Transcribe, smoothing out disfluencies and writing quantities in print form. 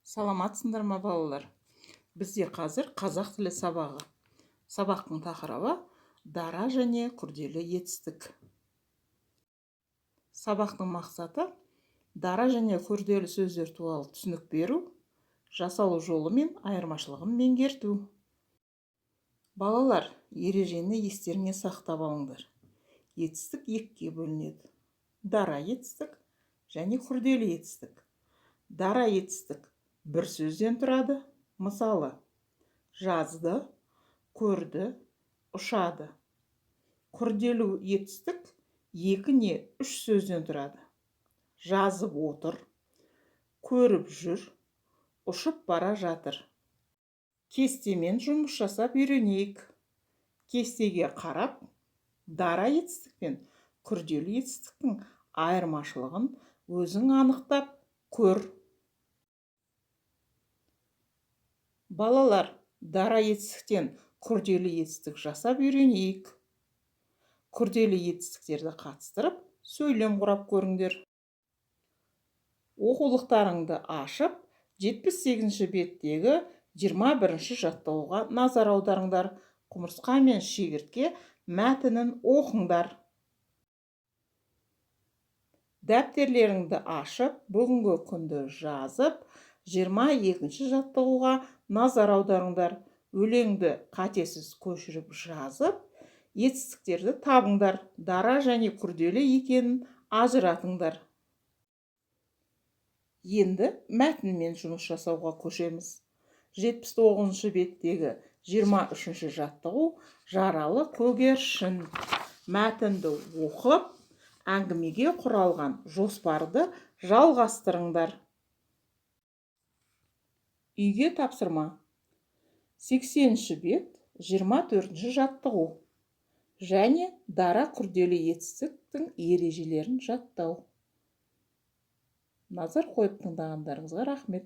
Саламатсыңдар ма, балалар? Бізде қазір қазақ тілі сабағы. Сабақтың тақырыбы: дара және күрделі етістік. Сабақтың мақсаты: дара және күрделі сөздер туралы түсінік беру, жасалу жолы мен айырмашылығын меңгерту. Балалар, ережені естеріңе сақтап алыңдар. Етістік екіге бөлінеді: дара етістік және күрделі етістік. Дара етістік бір сөзден тұрады. Мысалы, жазды, көрді, ұшады. Күрделі етістік екі не үш сөзден тұрады: жазып отыр, көріп жүр, ұшып бара жатыр. Кестемен жұмыс жасап үйренейік. Кестеге қарап, дара етістік пен күрделі етістіктің айырмашылығын өзің анықтап көр. Балалар, дара етістіктен күрделі етістік жасап үйренейік. Күрделі етістіктерді қатыстырып, сөйлем құрап көріңдер. Оқулықтарыңды ашып, 78 беттегі 21 жаттығуға назар аударыңдар. Құмырсқа мен шегіртке мәтінін оқыңдар. Дәптерлеріңді ашып, бүгінгі күнді жазып, 22 жаттығуға назар аударыңдар. Өлеңді қатесіз көшіріп жазып, етістіктерді табыңдар, дара және күрделі екенін ажыратыңдар. Енді мәтінмен жұмыс жасауға көшеміз. 79 беттегі 23 жаттығу: жаралы көгершін. Мәтінді оқып, әңгімеге құралған жоспарды жалғастырыңдар. Үйге тапсырма: 80 бет, 24 жаттығу және дара, күрделі етістіктің ережелерін жаттау. Назар қойып тыңдағандарыңызға рахмет.